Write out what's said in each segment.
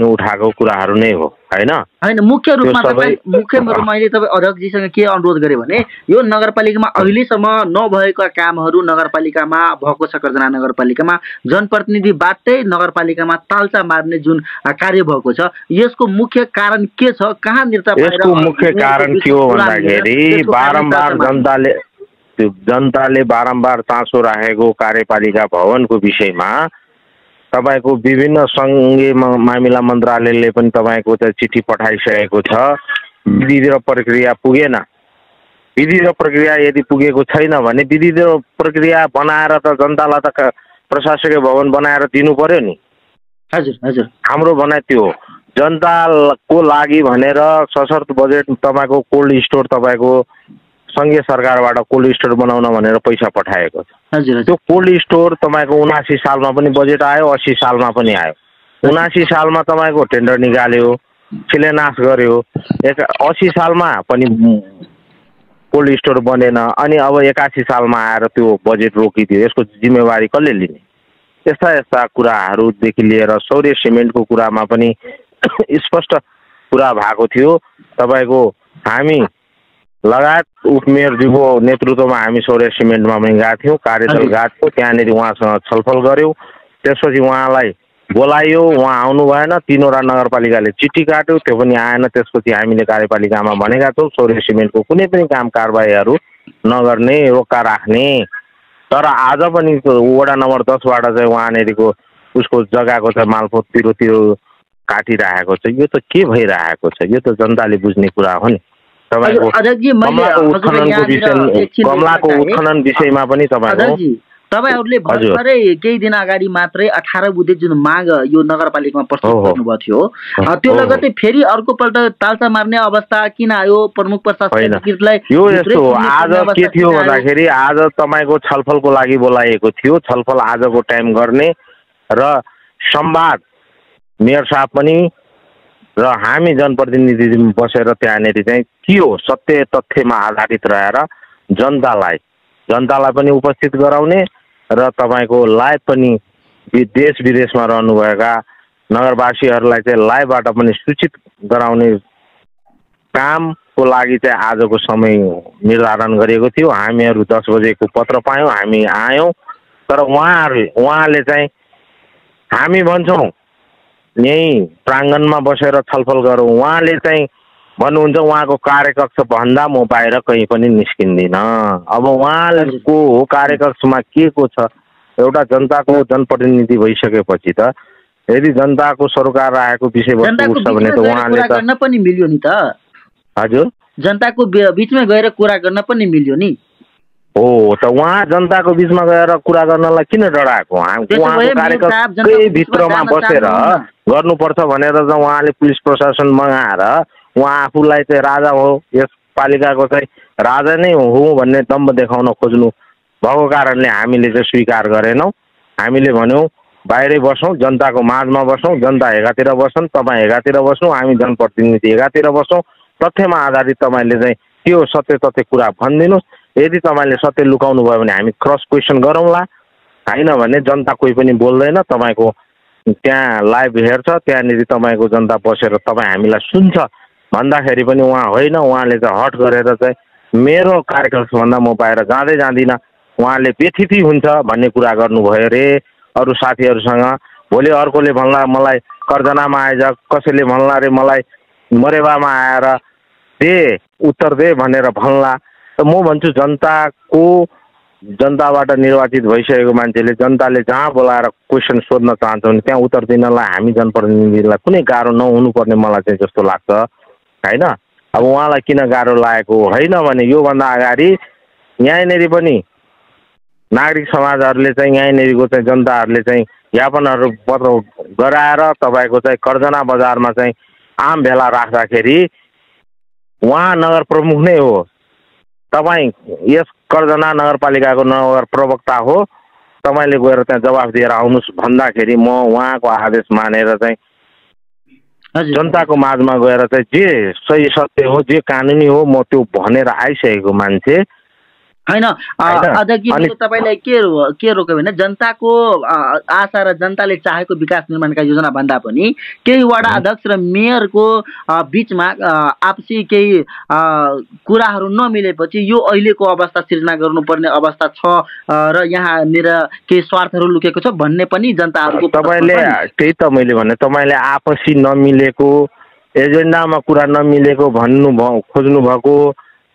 उठाएको कुराहरू नै हो हैन। हैन मुख्य रूपमा मैले तपाईँ अध्यक्षजीसँग के अनुरोध गरेँ भने यो नगरपालिकामा अहिलेसम्म नभएका कामहरू नगरपालिकामा भएको छ। कर्जना नगरपालिकामा जनप्रतिनिधिबाटै नगरपालिकामा तालचा मार्ने जुन कार्य भएको छ यसको मुख्य कारण के छ? कहाँ निर्ता पाएर यसको मुख्य कारण के हो भन्दाखेरि जनताले बारम्बार चासो राखेको कार्यपालिका भवनको विषयमा तपाईको विभिन्न संघीय मामिला मन्त्रालयले पनि तपाईको चाहिँ चिठी पठाइसकेको छ। विधि र प्रक्रिया पुगेन। विधि र प्रक्रिया यदि पुगेको छैन भने विधि र प्रक्रिया बनाएर त जनतालाई त प्रशासकीय भवन बनाएर दिनु पर्यो नि। हजुर हजुर हाम्रो भनाइ त्यो हो। जनताको लागि भनेर सशर्त बजेट तपाईको कोल्ड स्टोर तपाईको संघीय सरकारबाट कोल्ड स्टोर बनाउन भनेर पैसा पठाएको छ। त्यो कोल्ड स्टोर तपाईको 79 सालमा पनि बजेट आयो, 80 सालमा पनि आयो। 79 सालमा तपाईको टेन्डर निकाल्यो, शिलान्यास गर्यो, 80 सालमा पनि कोल्ड स्टोर बनेन। अनि अब 81 सालमा आएर त्यो बजेट रोकिदियो। यसको जिम्मेवारी कसले लिने? यस्ता यस्ता कुराहरूदेखि लिएर सौर्य सिमेन्टको कुरामा पनि स्पष्ट कुरा भएको थियो। तपाईको हामी लगायत उपमेयरज्यूको नेतृत्वमा हामी सौर्य सिमेन्टमा पनि गएको थियौँ, कार्यदल गएको थियौँ। त्यहाँनिर उहाँसँग छलफल गऱ्यौँ। त्यसपछि उहाँलाई बोलाइयो, उहाँ आउनु भएन। 3वटा नगरपालिकाले चिठी काट्यो, त्यो पनि आएन। त्यसपछि हामीले कार्यपालिकामा भनेका छौँ सौर्य सिमेन्टको कुनै पनि काम कारबाहीहरू नगर्ने, रोक्का राख्ने। तर आज पनि वडा नम्बर 10बाट चाहिँ उहाँनेरिको उसको जग्गाको चाहिँ मालपोत तिरो काटिरहेको छ। यो त के भइरहेको छ? यो त जनताले बुझ्ने कुरा हो नि। कमलाको उत्खनन विषयमा पनि तपाईहरूले भर्खरै केही दिन अगाडि मात्रै 18 बुँदे जुन माग यो नगरपालिकामा प्रस्तुत गर्नुभएको थियो त्यो लगतै फेरि अर्कोपल्ट तालचा मार्ने अवस्था किन आयो? प्रमुख प्रशासकलाई यो यस्तो आज के थियो भन्दाखेरि आज तपाईको छलफलको लागि बोलाइएको थियो। छलफल आजको टाइम गर्ने र संवाद मेयर साहब पनि र हामी जनप्रतिनिधि बसेर त्यहाँनिर चाहिँ के हो सत्य तथ्यमा आधारित रहेर जनतालाई पनि उपस्थित गराउने र तपाईको लाइभ पनि देश विदेशमा रहनुभएका नगरवासीहरूलाई चाहिँ लाइभबाट पनि सूचित गराउने कामको लागि चाहिँ आजको समय निर्धारण गरेको थियो। हामीहरू 10 बजेको पत्र पायौँ, हामी आयौँ। तर उहाँले चाहिँ हामी भन्छौँ यही प्राङ्गणमा बसेर छलफल गरौँ। उहाँले चाहिँ भन्नुहुन्छ उहाँको कार्यकक्ष भन्दा म बाहिर कहीँ पनि निस्किँदिन। अब उहाँको कार्यकक्षमा के को छ? एउटा जनताको जनप्रतिनिधि भइसकेपछि त यदि जनताको सरोकार राखेको विषयवस्तु उठ्छ भने त उहाँले गर्न पनि मिल्यो नि त। हजुर जनताको बिचमा गएर कुरा गर्न पनि मिल्यो नि। हो त उहाँ जनताको बिचमा गएर कुरा गर्नलाई किन डराएको? उहाँको कार्यकक्षकै भित्रमा बसेर गर्नुपर्छ भनेर त उहाँले पुलिस प्रशासन मगाएर उहाँ आफूलाई चाहिँ राजा हो, यस पालिकाको चाहिँ राजा नै हो भन्ने दम्ब देखाउन खोज्नु भएको कारणले हामीले चाहिँ स्वीकार गरेनौँ। हामीले भन्यौँ बाहिरै बसौँ, जनताको माझमा बसौँ, जनता एकातिर बस्छन्, तपाईँ एकातिर बस्नु, हामी जनप्रतिनिधि एकातिर बसौँ। तथ्यमा आधारित तपाईँले चाहिँ के हो सत्य तथ्य कुरा भनिदिनुहोस्। यदि तपाईँले सत्य लुकाउनु भयो भने हामी क्रस क्वेसन गरौँला, होइन भने जनता कोही पनि बोल्दैन। तपाईँको त्यहाँ लाइभ हेर्छ, त्यहाँनिर तपाईँको जनता बसेर तपाईँ हामीलाई सुन्छ भन्दाखेरि पनि उहाँ होइन, उहाँले चाहिँ हट गरेर चाहिँ मेरो कार्यकक्षभन्दा म बाहिर जाँदिनँ, उहाँले व्यथिति हुन्छ भन्ने कुरा गर्नुभयो अरे अरू साथीहरूसँग। भोलि अर्कोले भन्ला मलाई कर्जनामा आएछ, कसैले भन्ला अरे मलाई मरेवामा आएर दे उत्तर दे भनेर भन्ला। त म भन्छु जनताबाट निर्वाचित भइसकेको मान्छेले जनताले जहाँ बोलाएर क्वेसन सोध्न चाहन्छ भने त्यहाँ उत्तर दिनलाई हामी जनप्रतिनिधिलाई कुनै गाह्रो नहुनुपर्ने मलाई चाहिँ जस्तो लाग्छ, होइन। अब उहाँलाई किन गाह्रो लागेको होइन भने योभन्दा अगाडि यहीँनिर पनि नागरिक समाजहरूले चाहिँ यहीँनिरको चाहिँ जनताहरूले चाहिँ ज्ञापनहरू पत्र गराएर तपाईँको चाहिँ कर्जना बजारमा चाहिँ आम भेला राख्दाखेरि उहाँ नगर प्रमुख नै हो, तपाईँ यस कर्जना नगरपालिकाको नगर प्रवक्ता हो, तपाईँले गएर त्यहाँ जवाफ दिएर आउनुहोस् भन्दाखेरि म उहाँको आदेश मानेर चाहिँ जनताको माझमा गएर चाहिँ जे सही सत्य हो, जे कानुनी हो म त्यो भनेर आइसकेको मान्छे हैन अध्यक्ष तपाईलाई के रोक्यो भने जनताको आशा र जनताले चाहेको विकास निर्माणका योजना भन्दा पनि केही वडा अध्यक्ष र मेयरको बीचमा आपसी केही कुराहरू नमिलेपछि यो अहिलेको अवस्था सिर्जना गर्नुपर्ने अवस्था छ र यहाँनिर केही स्वार्थहरू लुकेको छ भन्ने पनि जनताहरूको तपाईले त्यही त मैले भने तपाईले आपसी नमिलेको एजेन्डामा कुरा नमिलेको खोज्नु भएको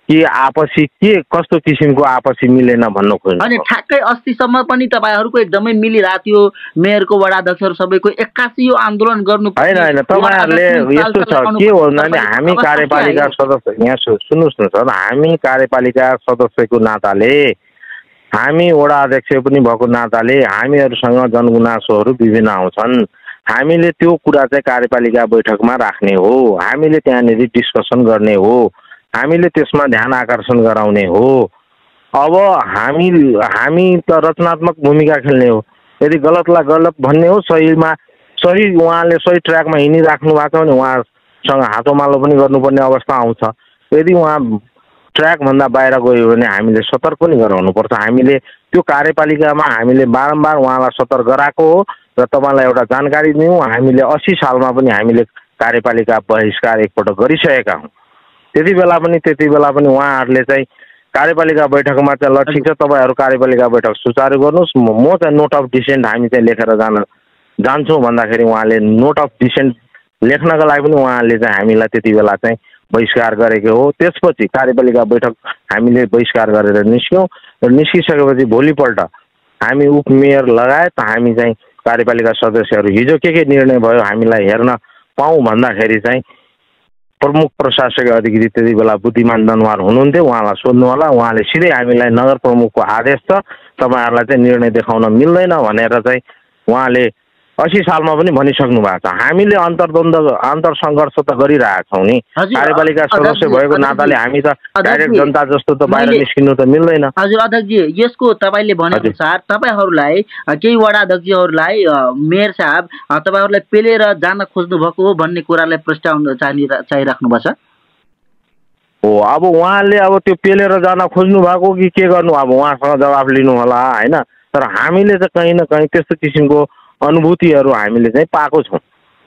कि आपसी के कस्तो किसिमको आपसी मिलेन भन्नु खोज्नु अनि ठ्याक्कै अस्तिसम्म पनि तपाईहरुको एकदमै मिलिरहेको थियो मेयरको वडा अध्यक्षहरु सबैको 81 यो आन्दोलन गर्नु हैन हैन तपाईहरुले यस्तो छ के हो भने हामी कार्यपालिका सदस्य यहाँ सुन्नुस् न सर हामी कार्यपालिका सदस्यको नाताले हामी वडा अध्यक्ष पनि भएको नाताले हामीहरुसँग जनगुनासोहरु विभिन्न आउँछन् हामीले त्यो कुरा चाहिँ कार्यपालिका बैठकमा राख्ने हो हामीले त्यहाँनेरि डिस्कसन गर्ने हो हामीले त्यसमा ध्यान आकर्षण गराउने हो अब हामी त रचनात्मक भूमिका खेल्ने हो यदि गलतलाई गलत भन्ने हो सहीमा सही उहाँले सही ट्र्याकमा हिँडिराख्नु भएको छ भने उहाँसँग हातोमालो पनि गर्नुपर्ने अवस्था आउँछ यदि उहाँ ट्र्याक भन्दा बाहिर गयो भने हामीले सतर्क पनि गराउनुपर्छ हामीले त्यो कार्यपालिकामा हामीले बारम्बार उहाँलाई सतर्क गराएको हो र तपाईलाई एउटा जानकारी दियौँ हामीले 80 सालमा पनि हामीले कार्यपालिका बहिष्कार एकपटक गरिसकेका हौं त्यति बेला पनि उहाँहरूले चाहिँ कार्यपालिका बैठकमा चाहिँ ल ठिक छ तपाईहरु कार्यपालिका बैठक सुचारू गर्नुस् म चाहिँ नोट अफ डिसेन्ट हामी चाहिँ लेखेर जान्छौँ भन्दाखेरि उहाँले नोट अफ डिसेन्ट लेख्नका लागि पनि उहाँले चाहिँ हामीलाई त्यति बेला चाहिँ बहिष्कार गरेको हो त्यसपछि कार्यपालिका बैठक हामीले बहिष्कार गरेर निस्क्यौँ र निस्किसकेपछि भोलिपल्ट हामी उपमेयर लगायत हामी चाहिँ कार्यपालिका सदस्यहरू हिजो के निर्णय भयो हामीलाई हेर्न पाऊँ भन्दाखेरि चाहिँ प्रमुख प्रशासकीय अधिकारी त्यति बेला बुद्धिमान दनवार हुनुहुन्थ्यो उहाँलाई सोध्नु होला उहाँले सिधै हामीलाई नगर प्रमुखको आदेश छ तपाईहरुलाई चाहिँ निर्णय देखाउन मिल्दैन भनेर चाहिँ उहाँले 80 सालमा पनि भनिसक्नु भएको छ हामीले अन्तरसंघर्ष त गरिरहेका छौं नि कार्यपालिका सदस्य भएको नाताले हामी त डाइरेक्ट जनता जस्तो त बाहिर निस्किनु त मिल्दैन हजुर अध्यक्ष यसको तपाईले भने अनुसार तपाईहरुलाई केही वडा अध्यक्षहरुलाई मेयर साहब तपाईहरुलाई पेलेर जान खोज्नु भएको हो भन्ने कुरालाई प्रस्ताव चाहिराख्नु भएको छ हो अब उहाँले अब त्यो पेलेर जान खोज्नु भएको कि के गर्नु अब उहाँसँग जवाफ लिनु होला हैन तर हामीले चाहिँ कहीं न कहीं त्यस्तो किसिमको अनुभूतिहरू हामीले चाहिँ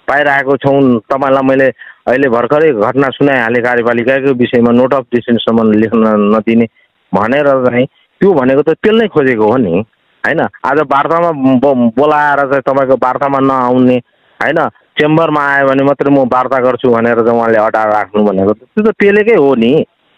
पाइरहेको छौं तपाईलाई मैले अहिले भर्खरै घटना सुनाइहाले कार्यपालिकाको विषयमा नोट अफ डिसेन्टसम्म लेख्न नदिने भनेर चाहिँ त्यो भनेको त पेल्नै खोजेको हो नि हैन आज वार्तामा बोलाएर चाहिँ तपाईको वार्तामा नआउने हैन चेम्बरमा आयो भने मात्रै म वार्ता गर्छु भनेर चाहिँ उहाँले अटाएर राख्नु भनेको त्यो त पेलेकै हो नि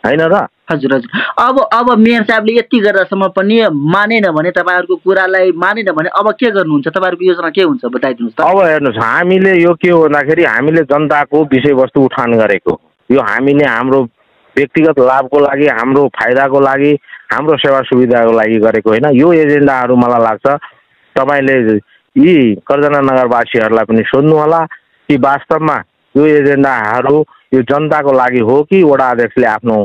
हैन र हजुर हजुर अब मेयर साहबले यति गर्दासम्म पनि मानेन भने तपाईहरुको कुरालाई मानेन भने अब के गर्नुहुन्छ तपाईहरुको योजना के हुन्छ बताइदिनुस् त अब हेर्नुस् हामीले यो के हो भन्दाखेरि हामीले जनताको विषयवस्तु उठान गरेको यो हामीले हाम्रो व्यक्तिगत लाभको लागि हाम्रो फाइदाको लागि हाम्रो सेवा सुविधाको लागि गरेको हैन यो एजेन्डाहरु मलाई लाग्छ तपाईले यी कर्जना नगरवासीहरुलाई पनि सोध्नु होला कि वास्तवमा यो एजेन्डाहरु यो जनताको लागि हो कि वडा अध्यक्षले आफ्नो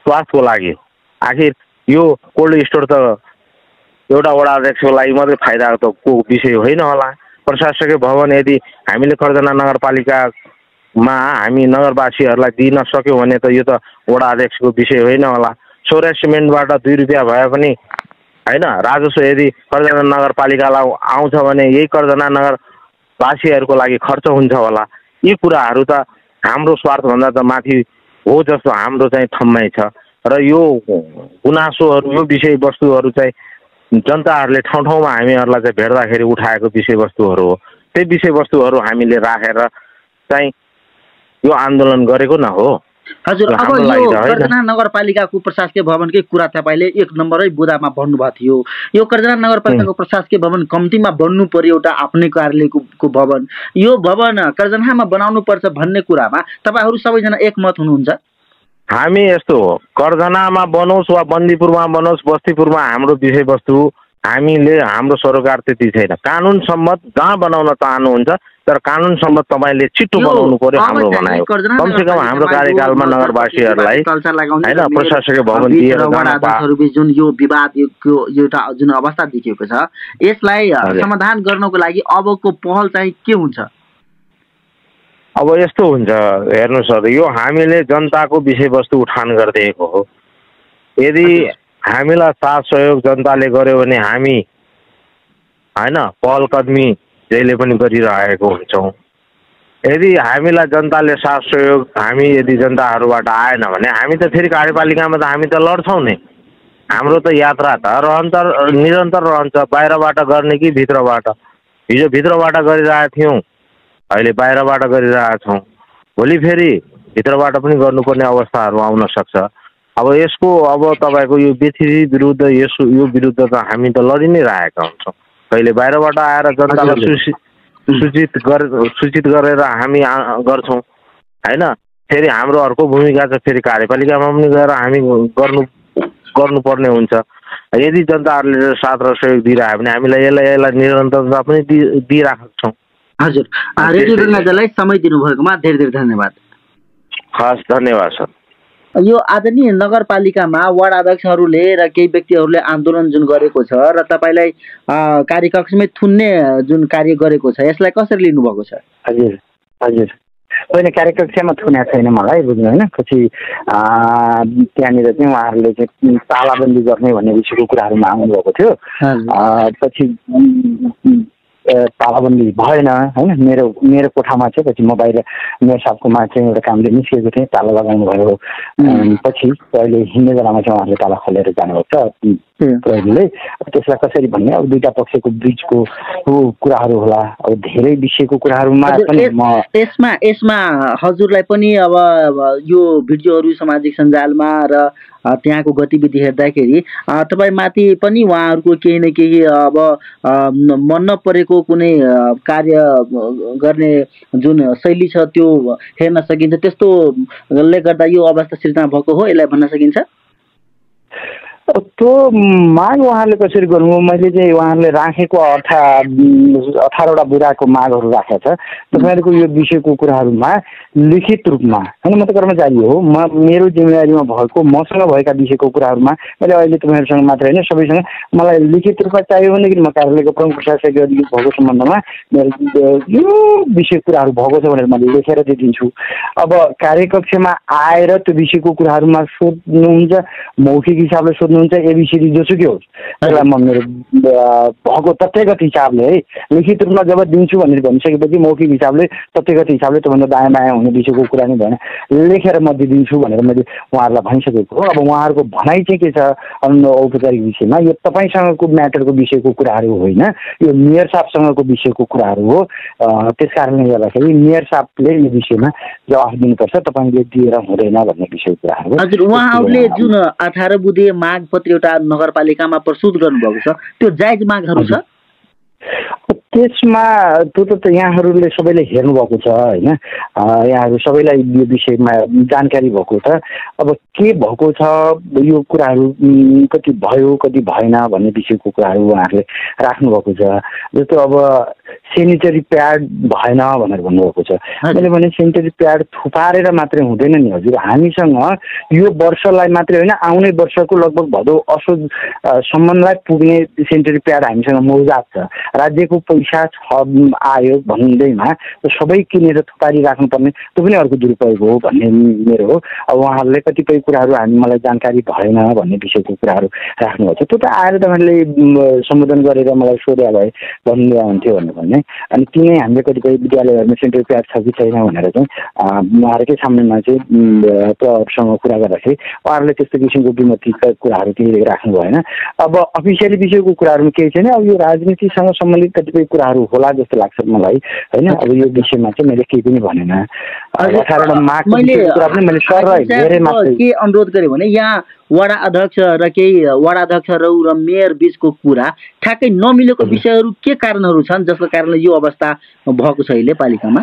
स्वार्थको लागि आखिर यो कोल्ड स्टोर त एउटा वडा अध्यक्षको लागि मात्रै फाइदाको विषय होइन होला प्रशासकीय भवन यदि हामीले कर्जना नगरपालिकामा हामी नगरवासीहरूलाई दिन सक्यौँ भने त यो त वडा अध्यक्षको विषय होइन होला सोर्या सिमेन्टबाट 2 रुपैयाँ भए पनि हैन राजस्व यदि कर्जना नगरपालिकालाई आउँछ भने यही कर्जना नगरवासीहरूको लागि खर्च हुन्छ होला यी कुराहरू त हाम्रो स्वार्थभन्दा त माथि हो जस्तो हाम्रो चाहिँ ठम्मै छ र यो गुनासोहरू यो विषयवस्तुहरू चाहिँ जनताहरूले ठाउँ ठाउँमा हामीहरूलाई चाहिँ भेट्दाखेरि उठाएको विषयवस्तुहरू हो त्यही विषयवस्तुहरू हामीले राखेर चाहिँ यो आन्दोलन गरेको न हो हजुर अब यो कर्जना नगरपालिकाको प्रशासकीय भवनकै कुरा तपाईले एक नम्बरै बुदामा भन्नुभएको थियो यो कर्जना नगरपालिकाको प्रशासकीय भवन कम्तीमा बन्नु पर्यो एउटा आफ्नै कार्यालयको भवन यो भवन कर्जनामा बनाउनु पर्छ भन्ने कुरामा तपाईहरु सबैजना एकमत हुनुहुन्छ हामी यस्तो हो कर्जनामा बनोस् वा बन्दीपुरमा बनोस् बस्तीपुरमा हाम्रो विषयवस्तु हामीले हाम्रो सरकार त्यति छैन कानुन सम्मत जहाँ बनाउन चाहनुहुन्छ तर कानुन सम्मत तपाईले छिटो बनाउनु पर्यो हाम्रो भनाइ कमसेकम हाम्रो कार्यकालमा नगरवासीहरूलाई हैन प्रशासकीय भवन दिएर वडाध्यक्षहरु बीच जुन यो विवादको एउटा जुन अवस्था देखिएको छ यसलाई समाधान गर्नको लागि अबको पहल चाहिँ के हुन्छ अब यस्तो हुन्छ हेर्नुस् सर यो हामीले जनताको विषयवस्तु उठान गर्दैको हो यदि हामीलाई साथ सहयोग जनताले गर्यो भने हामी होइन पहल कदमी जहिले पनि गरिरहेको हुन्छौँ। यदि हामीलाई जनताले साथ सहयोग हामी यदि जनताहरूबाट आएन भने हामी त फेरि कार्यपालिकामा त हामी त लड्छौँ नि। हाम्रो त यात्रा त निरन्तर रहन्छ, बाहिरबाट गर्ने कि भित्रबाट। हिजो भित्रबाट गरिरहेका थियौँ, अहिले बाहिरबाट गरिरहेका छौँ, भोलि फेरि भित्रबाट पनि गर्नुपर्ने अवस्थाहरू आउन सक्छ। अब यसको अब तपाईँको यो बेथिरी विरुद्ध यो विरुद्ध त हामी त लडि नै रहेका हुन्छौँ। कहिले बाहिरबाट आएर जनतालाई सूचित गरेर हामी गर्छौँ होइन। फेरि हाम्रो अर्को भूमिका चाहिँ फेरि कार्यपालिकामा पनि गएर हामी गर्नुपर्ने हुन्छ। यदि जनताहरूले साथ र सहयोग दिइरह्यो भने हामीलाई यसलाई निरन्तरता पनि दिइरहेका छौँ। हजुर, रेडियो गङ्गाजलाई समय दिनुभएकोमा धेरै धेरै धन्यवाद। हस्, धन्यवाद सर। यो आदरणीय नगरपालिकामा वार्ड अध्यक्षहरूले र केही व्यक्तिहरूले आन्दोलन जुन गरेको छ र तपाईँलाई कार्यकक्षमै थुन्ने जुन कार्य गरेको छ, यसलाई कसरी लिनुभएको छ? हजुर हजुर, होइन कार्यकक्षमा थुनेको छैन मलाई, बुझ्नु होइन। पछि त्यहाँनिर चाहिँ उहाँहरूले चाहिँ तालाबन्दी गर्ने भन्ने विषयको कुराहरूमा आउनुभएको थियो। पछि तालाबन्दी भएन होइन। मेरो कोठामा चाहिँ पछि म बाहिर मेयर साहबकोमा चाहिँ एउटा कामले निस्केको थिएँ, ताला लगाउनु भयो। पछि अहिले हिँड्ने बेलामा चाहिँ उहाँहरूले ताला खोलेर जानुभएको छ प्रहरीले। त्यसलाई कसरी भन्ने, अब दुईटा पक्षको बिचको कुराहरू होला। अब धेरै विषयको कुराहरूमा पनि यसमा हजुरलाई पनि अब यो भिडियोहरू सामाजिक सञ्जालमा र त्यहाँको गतिविधि हेर्दाखेरि तपाईँमाथि पनि उहाँहरूको केही न केही अब मन नपरेको कुनै कार्य गर्ने जुन शैली छ त्यो हेर्न सकिन्छ। त्यस्तोले गर्दा यो अवस्था सिर्जना भएको हो, यसलाई भन्न सकिन्छ? त्यो माग उहाँहरूले कसरी गर्नुभयो? मैले चाहिँ उहाँहरूले राखेको 18वटा बुराको मागहरू राखेको छ। तपाईँहरूको यो विषयको कुराहरूमा लिखित रूपमा होइन, म त कर्मचारी हो, मेरो जिम्मेवारीमा भएको मसँग भएका विषयको कुराहरूमा मैले अहिले तपाईँहरूसँग मात्र होइन सबैसँग मलाई लिखित रूपमा चाहियो भनेदेखि म कार्यालयको प्रमुख प्रशासकीय अधिकृत भएको सम्बन्धमा यो विषय कुराहरू भएको छ भनेर मैले लेखेर दिइदिन्छु। अब कार्यकक्षमा आएर त्यो विषयको कुराहरूमा सोध्नुहुन्छ, मौखिक हिसाबले सोध्नुहुन्छ, एबिसिडी जोसुकै होस्, त्यसलाई म मेरो भएको तथ्यगत हिसाबले है लिखित रूपमा जब दिन्छु भनेर भनिसकेपछि मौखिक हिसाबले तथ्यगत हिसाबले त्योभन्दा दायाँ बायाँ हुने विषयको कुरा नै भएन, लेखेर म दिइदिन्छु भनेर मैले उहाँहरूलाई भनिसकेको हो। अब उहाँहरूको भनाइ चाहिँ के छ औपचारिक विषयमा, यो तपाईँसँगको म्याटरको विषयको कुराहरू होइन, यो मेयर साहबसँगको विषयको कुराहरू हो। त्यस कारणले गर्दाखेरि मेयर साहबले यो विषयमा जवाफ दिनुपर्छ, तपाईँले दिएर हुँदैन भन्ने विषयको कुराहरू। हजुर, उहाँहरूले जुन 18 बुँदे माग पत्र एउटा नगरपालिकामा प्रस्तुत गर्नुभएको छ, त्यो जायज मागहरू छ? त्यसमा त्यो त यहाँहरूले सबैले हेर्नुभएको छ होइन। यहाँहरू सबैलाई यो विषयमा जानकारी भएको छ। अब के भएको छ, यो कुराहरू कति भयो कति भएन भन्ने विषयको कुराहरू उहाँहरूले राख्नुभएको छ। जस्तो अब सेनिटरी प्याड भएन भनेर भन्नुभएको छ। मैले भने सेनिटरी प्याड थुपारेर मात्रै हुँदैन नि हजुर, हामीसँग यो वर्षलाई मात्रै होइन आउने वर्षको लगभग भदौ असोजसम्मलाई पुग्ने सेनिटरी प्याड हामीसँग मौजात छ। राज्यको पैसा आयो भन्दैमा सबै किनेर थुपारी राख्नुपर्ने त्यो पनि अर्को दुरुपयोग हो भन्ने मेरो हो। अब उहाँहरूले कतिपय कुराहरू मलाई जानकारी भएन भन्ने विषयको कुराहरू राख्नुभएको छ। त्यो त आएर तपाईँहरूले सम्बोधन गरेर मलाई सोध्या भए भन्नु हुन्थ्यो भन्ने। अनि तिनै हामीले कतिपय विद्यालयहरूमा सेनिटरी प्याड छ कि छैन भनेर चाहिँ उहाँहरूकै सामनेमा चाहिँ प्रहरीसँग कुरा गर्दाखेरि उहाँहरूले त्यस्तो किसिमको विमतिका कुराहरू केही राख्नु भएन। अब अफिसियली विषयको कुराहरूमा केही छैन। अब यो राजनीतिसँग सम्बन्धित कतिपय कुराहरू होला जस्तो लाग्छ मलाई होइन। अब यो विषयमा चाहिँ मैले केही पनि भनेन। 18वटा मागको कुरा पनि मैले सरलाई धेरै मात्रै के अनुरोध गरेँ भने यहाँ वडा अध्यक्ष र केही वडा अध्यक्षहरू र मेयर बिचको कुरा ठ्याक्कै नमिलेको विषयहरू के कारणहरू छन् जसको कारणले यो अवस्था भएको छ अहिले पालिकामा?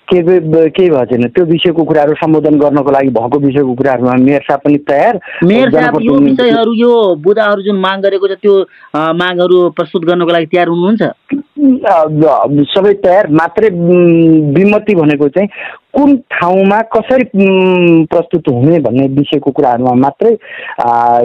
केही भएको छैन। त्यो विषयको कुराहरू सम्बोधन गर्नको लागि भएको विषयको कुराहरूमा मेयर साहब पनि तयार। मेयर साहब यो विषयहरू यो बुदाहरू जुन माग गरेको छ त्यो मागहरू प्रस्तुत गर्नको लागि तयार हुनुहुन्छ? सबै तयार, मात्रै विमति भनेको चाहिँ कुन ठाउँमा कसरी प्रस्तुत हुने भन्ने विषयको कुराहरूमा मात्रै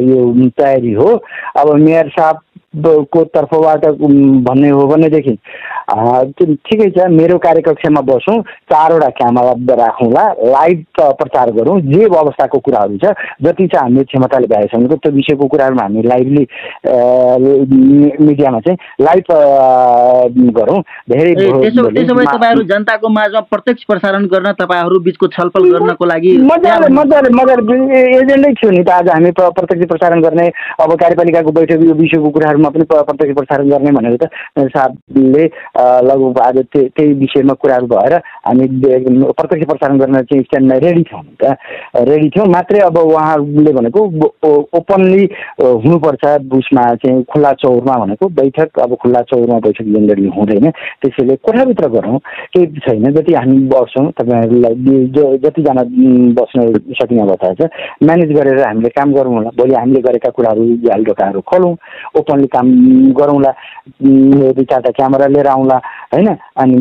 यो तयारी हो। अब मेयर साहब को तर्फबाट भन्ने हो भनेदेखि ठिकै छ, मेरो कार्यकक्षमा बसौँ, 4वटा क्यामेरा राखौँला, लाइभ प्रचार गरौँ, जे अवस्थाको कुराहरू छ, जति चाहिँ हामीले क्षमताले भ्याएसम्मको त्यो विषयको कुराहरूमा हामी लाइभली मिडियामा चाहिँ लाइभ गरौँ। धेरै त्यसो भए तपाईँहरू जनताको माझमा प्रत्यक्ष प्रसारण गर्न, तपाईँहरू बिचको छलफल गर्नको लागि मजाले एजेन्डै थियो नि त। आज हामी प्रत्यक्ष प्रसारण गर्ने, अब कार्यपालिकाको बैठक यो विषयको कुराहरूमा पनि प्रत्यक्ष प्रसारण गर्ने भनेको त साहबले लगभग आज त्यही विषयमा कुराहरू भएर हामी प्रत्यक्ष प्रसारण गर्न चाहिँ स्ट्यान्डमा रेडी थियौँ मात्रै। अब उहाँहरूले भनेको ओपनली हुनुपर्छ, उसमा चाहिँ खुल्ला चौरमा भनेको बैठक, अब खुल्ला चौरमा बैठक जेनरली हुँदैन, त्यसैले कोठाभित्र गरौँ, केही छैन। जति हामी बस्छौँ, तपाईँहरूलाई जतिजना बस्न सक्ने अवस्था छ म्यानेज गरेर हामीले काम गरौँ होला। भोलि हामीले गरेका कुराहरू झ्याल ढोकाहरू खोलौँ, ओपनली काम गरौँला, 2-4टा क्यामेरा लिएर आउँला होइन, अनि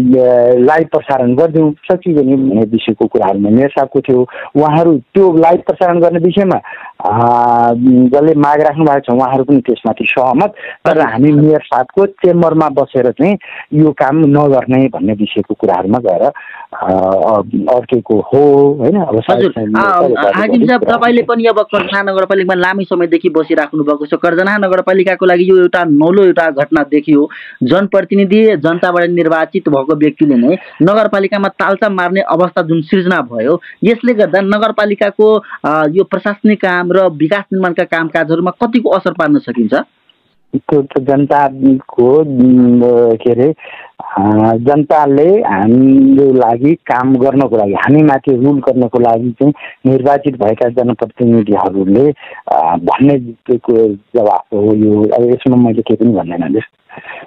लाइभ प्रसारण गरिदिउँ, सकियो नि भन्ने विषयको कुराहरूमा मेयर साहबको थियो। उहाँहरू त्यो लाइभ प्रसारण गर्ने विषयमा जसले माग राख्नु भएको छ उहाँहरू पनि त्यसमाथि सहमत, तर हामी मेयर साहबको चेम्बरमा बसेर चाहिँ यो काम नगर्ने भन्ने विषयको कुराहरूमा गएर अड्केको हो होइन। अब हाकिम साहब, तपाईँले पनि अब कर्जन्हा नगरपालिकामा लामै समयदेखि बसिराख्नु भएको छ। कर्जन्हा नगरपालिकाको लागि यो एउटा नौलो घटना देखियो। जनप्रतिनिधि जनताबाट निर्वाचित भएको व्यक्तिले नै नगरपालिकामा तालचा मार्ने अवस्था जुन सिर्जना भयो, यसले गर्दा नगरपालिकाको यो प्रशासनिक काम र विकास निर्माणका कामकाजहरूमा कतिको असर पार्न सकिन्छ? जनताको के अरे जनताले हाम्रो लागि काम गर्नको लागि, हामीमाथि रुल गर्नको लागि चाहिँ निर्वाचित भएका जनप्रतिनिधिहरूले भन्ने जवाफ हो यो। अब यसमा मैले केही पनि भन्दैन।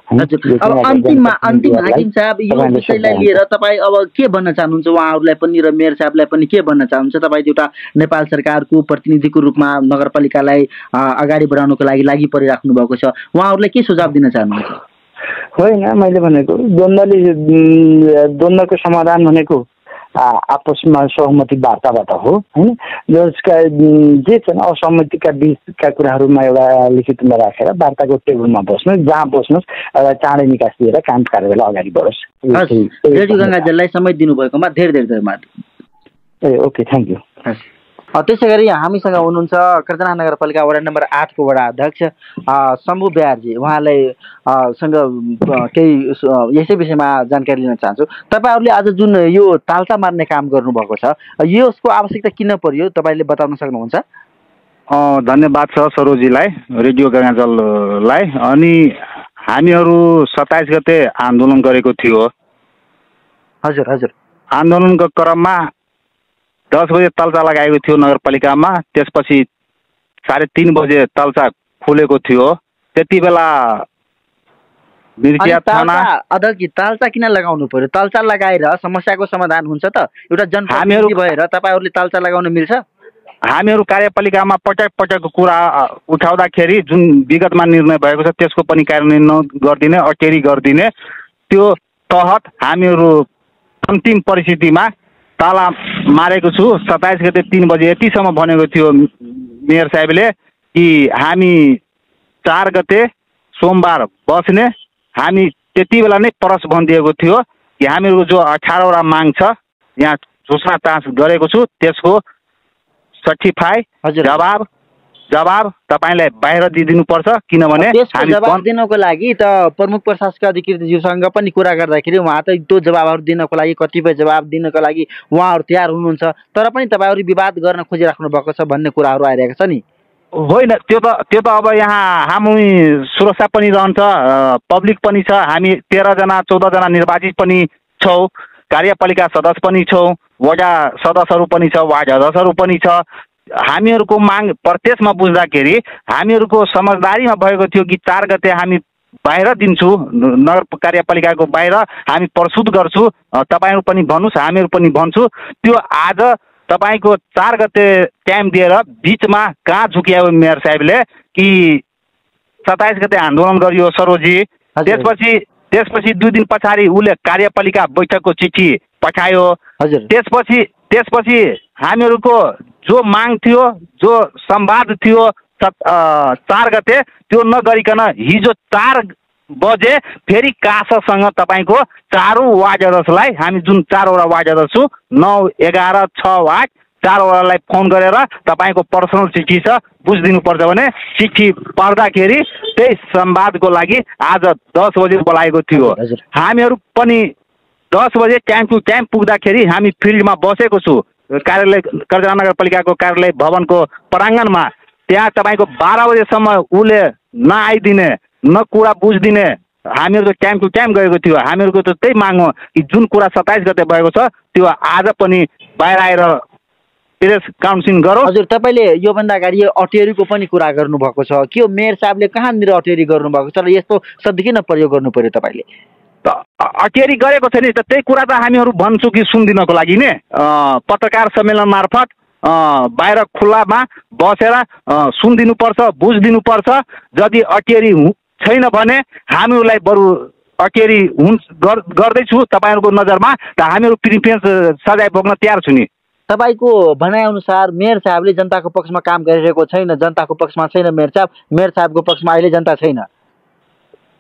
अब अन्तिम हाकिम साहब, यो विषयलाई लिएर तपाईँ अब के भन्न चाहनुहुन्छ उहाँहरूलाई पनि र मेयर साहबलाई पनि के भन्न चाहनुहुन्छ? तपाईँ एउटा नेपाल सरकारको प्रतिनिधिको रूपमा नगरपालिकालाई अगाडि बढाउनको लागि परिराख्नु भएको छ, उहाँहरूलाई के सुझाव दिन चाहनुहुन्छ? होइन, मैले भनेको द्वन्द्वको समाधान भनेको आपसमा सहमति वार्ताबाट हो होइन। जसका जे छन् असहमतिका बिचका कुराहरूमा एउटा लिखितमा राखेर वार्ताको टेबलमा बस्नुहोस्, जहाँ बस्नुहोस्, एउटा चाँडै निकास दिएर काम कार्यलाई अगाडि बढोस्। रेडियो गङ्गाजललाई समय दिनुभएकोमा धेरै धेरै धन्यवाद। Okay, thank you. त्यसै गरी हामीसँग हुनुहुन्छ कर्जन्हा नगरपालिका वडा नम्बर 8 को वडा अध्यक्ष शम्भु ब्यार्जी। उहाँलाई सँग केही यसै विषयमा जानकारी लिन चाहन्छु। तपाईँहरूले आज जुन यो तालचा मार्ने काम गर्नुभएको छ, यसको आवश्यकता किन पर्यो तपाईँले बताउन सक्नुहुन्छ? धन्यवाद छ सरोजीलाई, रेडियो गङ्गाजललाई। अनि हामीहरू 27 गते आन्दोलन गरेको थियो। हजुर हजुर। आन्दोलनको क्रममा 10 बजे तल्चा लगाएको थियो नगरपालिकामा, त्यसपछि 3:30 बजे तल्चा खुलेको थियो। त्यति बेला मिर्चिया थाना अध्यक्ष तालचा किन लगाउनु पर्यो? तालचा लगाएर समस्याको समाधान हुन्छ त? एउटा जनप्रतिनिधि भएर तपाईँहरूले तालचा लगाउन मिल्छ? हामीहरू कार्यपालिकामा पटक कुरा उठाउँदाखेरि जुन विगतमा निर्णय भएको छ त्यसको पनि कार्यान्वयन गरिदिने, अटेरी गरिदिने, त्यो तहत हामीहरू अन्तिम परिस्थितिमा ताला मारेको छु। 27 गते 3 बजे यतिसम्म भनेको थियो मेयर साहेबले कि हामी 4 गते सोमबार बस्ने। हामी त्यति बेला नै परस भनिदिएको थियो कि हामीहरूको जो 18वटा माग छ यहाँ सूचना तास गरेको छु, त्यसको सर्टिफाई जवाब तपाईँलाई बाहिर दिनुपर्छ। किनभने हामी जवाब दिनको लागि त प्रमुख प्रशासक अधिकृतज्यूसँग पनि कुरा गर्दाखेरि उहाँ त त्यो जवाबहरू दिनको लागि, कतिपय जवाब दिनको लागि उहाँहरू तयार हुनुहुन्छ, तर पनि तपाईँहरू विवाद गर्न खोजिराख्नु भएको छ भन्ने कुराहरू आइरहेको छ नि। होइन, त्यो त अब यहाँ हामी सुरक्षा पनि रहन्छ, पब्लिक पनि छ, हामी 13 जना 14 जना निर्वाचित पनि छौँ, कार्यपालिका सदस्य पनि छौँ, वडा सदस्यहरू पनि छ, वार्ड अध्यक्षहरू पनि छ। हामीहरूको माग प्रत्यक्षमा बुझ्दाखेरि हामीहरूको समझदारीमा भएको थियो कि 4 गते हामी बाहिर दिन्छु, नगर कार्यपालिकाको बाहिर हामी प्रस्तुत गर्छु, तपाईँहरू पनि भन्नुहोस्, हामीहरू पनि भन्छु। त्यो आज तपाईँको 4 गते टाइम दिएर बिचमा कहाँ झुक्यायो मेयर साहेबले कि 27 गते आन्दोलन गरियो सरोजी। त्यसपछि 2 दिन पछाडि उसले कार्यपालिका बैठकको चिठी पठायो। त्यसपछि हामीहरूको जो माग थियो, जो संवाद थियो, 4 गते त्यो नगरिकन हिजो 4 बजे फेरि काससँग तपाईँको 4 वार्ड अध्यक्षलाई हामी जुन 4वटा वार्ड अध्यक्ष छु 9, 11, 6 वार्ड 4वटालाई फोन गरेर तपाईँको पर्सनल चिठी छ बुझिदिनुपर्छ भने चिठी पढ्दाखेरि त्यही संवादको लागि आज 10 बजे बोलाएको थियो। हामीहरू पनि 10 बजे टाइम टु टाइम पुग्दाखेरि हामी फिल्डमा बसेको छु कार्यालय कर्जला नगरपालिकाको कार्यालय भवनको प्राङ्गणमा। त्यहाँ तपाईँको 12 बजेसम्म उसले नआइदिने न कुरा बुझिदिने हामीहरूको टाइम टु टाइम गएको थियो। हामीहरूको त त्यही माग हो कि जुन कुरा 27 गते भएको छ त्यो आज पनि बाहिर आएर प्रेस काउन्सिलिङ गरौँ। हजुर तपाईँले योभन्दा अगाडि यो अटेरीको पनि कुरा गर्नुभएको छ के हो मेयर साहबले कहाँनिर अटेरी गर्नुभएको छ र यस्तो शब्द किन प्रयोग गर्नु पर्यो तपाईँले? अटेरी गरेको छैन त त्यही कुरा त हामीहरू भन्छु कि सुनिदिनको लागि नै पत्रकार सम्मेलन मार्फत बाहिर खुल्लामा बसेर सुनिदिनुपर्छ बुझिदिनुपर्छ। यदि अटेरी छैन भने हामीहरूलाई बरु अटेरी गर्दैछु तपाईँहरूको नजरमा त हामीहरू प्रिफरेन्स सजाय भोग्न तयार छु नि। तपाईँको भनाइअनुसार मेयर साहबले जनताको पक्षमा काम गरिरहेको छैन, जनताको पक्षमा छैन मेयर साहबको पक्षमा अहिले जनता छैन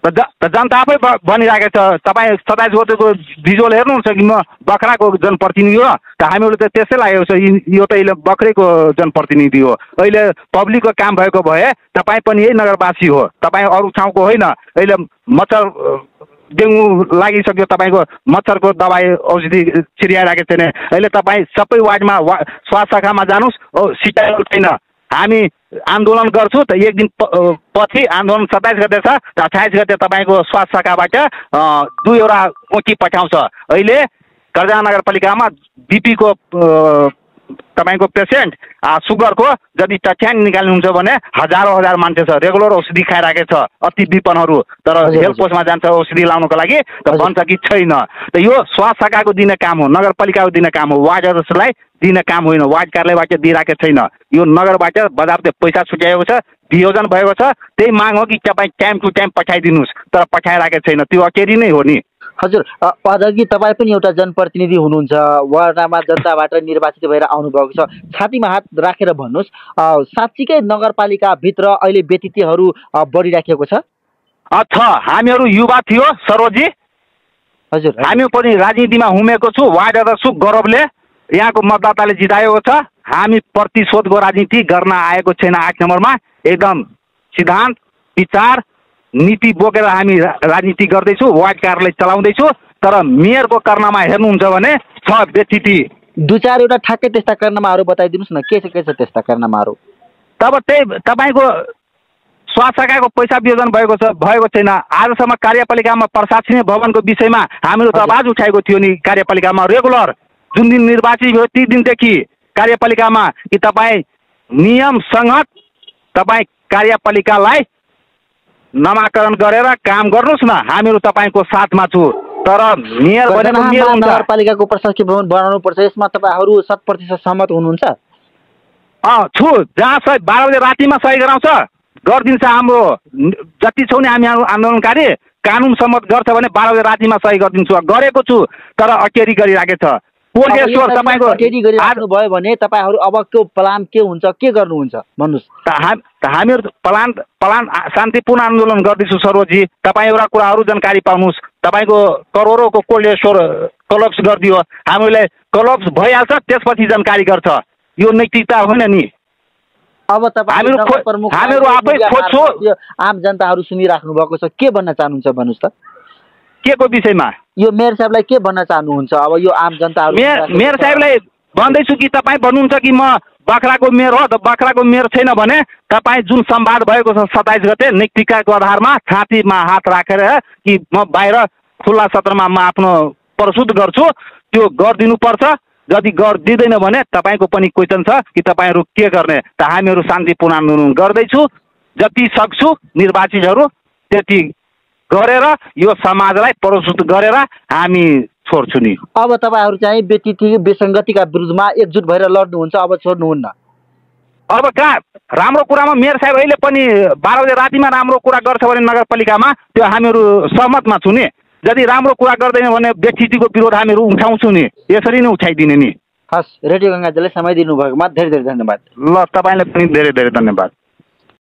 त जनता आफै भनिरहेको छ। तपाईँ 27 गतेको भिजुअल हेर्नुहुन्छ कि म बखराको जनप्रतिनिधि हो त हामीहरू त त्यसै लागेको छ यो त अहिले बखरेको जनप्रतिनिधि हो। अहिले पब्लिकको काम भएको भए तपाईँ पनि यही नगरवासी हो, तपाईँ अरू ठाउँको होइन। अहिले मच्छर डेङ्गु लागिसक्यो तपाईँको मच्छरको दबाई औषधि छिरियाइरहेको छैन। अहिले तपाईँ सबै वार्डमा स्वास्थ्य शाखामा जानुहोस् सिटाइल छैन। हामी आन्दोलन गर्छु त एक दिन पछि आन्दोलन 27 गते छ 28 गते तपाईँको स्वास्थ्य शाखाबाट 2वटा ओटी पठाउँछ। अहिले कर्जला नगरपालिकामा बिपीको तपाईँको पेसेन्ट सुगरको यदि तथ्याङ्क निकाल्नुहुन्छ भने हजार मान्छे छ रेगुलर औषधि खाइरहेको छ अति विपनहरू तर हेल्थ पोस्टमा जान्छ औषधि लाउनको लागि त भन्छ कि छैन। त यो स्वास्थ्य शाखाको दिने काम हो, नगरपालिकाको दिने काम हो, वार्ड अध्यक्षलाई दिने काम होइन। वार्ड कार्यालयबाट दिइरहेको छैन, यो नगरबाट बजारले पैसा छुट्याएको छ वियोजन भएको छ। त्यही माग हो कि तपाईँ टाइम टु टाइम पठाइदिनुहोस् तर पठाइरहेको छैन, त्यो अटेरी नै हो नि। हजुर अघि तपाईँ पनि एउटा जनप्रतिनिधि हुनुहुन्छ, वडामा जनताबाट निर्वाचित भएर आउनुभएको छ, छातीमा हात राखेर भन्नुहोस् साँच्चीकै नगरपालिकाभित्र अहिले व्यतिथिहरू बढिराखेको छ? हामीहरू युवा थियो सरोजी। हजुर हामी पनि राजनीतिमा हुमेको छु, वार्ड अध्यक्ष गौरवले यहाँको मतदाताले जिताएको छ। हामी प्रतिशोधको राजनीति गर्न आएको छैन। 8 नम्बरमा एकदम सिद्धान्त विचार नीति बोकेर हामी राजनीति गर्दैछु, वार्ड कार्यालय चलाउँदैछु। तर मेयरको कर्णामा हेर्नुहुन्छ भने छ व्यतिथि 2-4वटा ठ्याक्कै त्यस्ता कर्णामाहरू बताइदिनुहोस् न, के छ त्यस्ता कर्णामाहरू? तब त्यही तपाईँको स्वास्थ्य शाखाको पैसा वियोजन भएको छैन। आजसम्म कार्यपालिकामा प्रशासनिक भवनको विषयमा हामीहरू त आवाज उठाएको थियो नि। कार्यपालिकामा रेगुलर जुन दिन निर्वाचित भयो ती दिनदेखि कार्यपालिकामा कि तपाईँ नियम संगत तपाईँ कार्यपालिकालाई नामाकरण गरेर काम गर्नुहोस् न, हामीहरू तपाईँको साथमा छु। तर मेयर भनेको मेयर हुन्छ। नगरपालिकाको प्रशासकीय भवन बनाउनु पर्छ, यसमा तपाईँहरू 100% सहमत हुनुहुन्छ? छु। जहाँ 12 बजे रातिमा सही गराउँछ गरिदिन्छ। हाम्रो जति छौँ नि हामी आन्दोलनकारी कानुन सम्मत गर्छ भने 12 बजे रातिमा सही गरिदिन्छु, गरेको छु। तर अटेरी गरिराखेको छ। तपाईँको अटेरी गरिराख्नु भयो भने तपाईँहरू अबको प्लान के हुन्छ, के गर्नुहुन्छ भन्नुहोस्? हामीहरू प्लान शान्तिपूर्ण आन्दोलन गर्दैछु सरोजी। तपाईँ एउटा कुराहरू जानकारी पाउनुहोस्। तपाईँको करोडौँको कोल्ड स्टोर कलप्स गरिदियो, हामीलाई कलप्स भइहाल्छ त्यसपछि जानकारी गर्छ। यो नैतिकता होइन नि। अब हामीहरू आफै खोज्छु। आम जनताहरू सुनिराख्नु भएको छ, के भन्न चाहनुहुन्छ भन्नुहोस् त? के को विषयमा? यो मेयर साहबलाई के भन्न चाहनुहुन्छ? अब यो आम जनताहरू मेयर साहबलाई भन्दैछु कि तपाईँ भन्नुहुन्छ कि म बाख्राको मेयर हो त बाख्राको मेयर छैन भने तपाईँ जुन संवाद भएको छ 27 गते नैतिकताको आधारमा छातीमा हात राखेर कि म बाहिर खुल्ला सत्रमा म आफ्नो प्रस्तुत गर्छु त्यो गरिदिनुपर्छ। यदि गरिदिँदैन भने तपाईँको पनि क्वेसन छ कि तपाईँहरू के गर्ने। त हामीहरू शान्तिपूर्ण आन्दोलन गर्दैछु, जति सक्छु निर्वाचितहरू त्यति गरेर यो समाजलाई प्रस्तुत गरेर हामी छोड्छु नि। अब तपाईँहरू चाहिँ व्यतिथि विसङ्गतिका विरुद्धमा एकजुट भएर लड्नुहुन्छ, अब छोड्नुहुन्न? अब कहाँ राम्रो कुरामा मेयर साहब अहिले पनि 12 बजे रातिमा राम्रो कुरा गर्छ भने नगरपालिकामा त्यो हामीहरू सहमतमा छु नि। यदि राम्रो कुरा गर्दैन भने व्यतिथिको विरोध हामीहरू उठाउँछौँ नि, यसरी नै उठाइदिने नि। हस्, रेडियो गङ्गाजले समय दिनुभएकोमा धेरै धेरै धन्यवाद। ल, तपाईँलाई पनि धेरै धेरै धन्यवाद।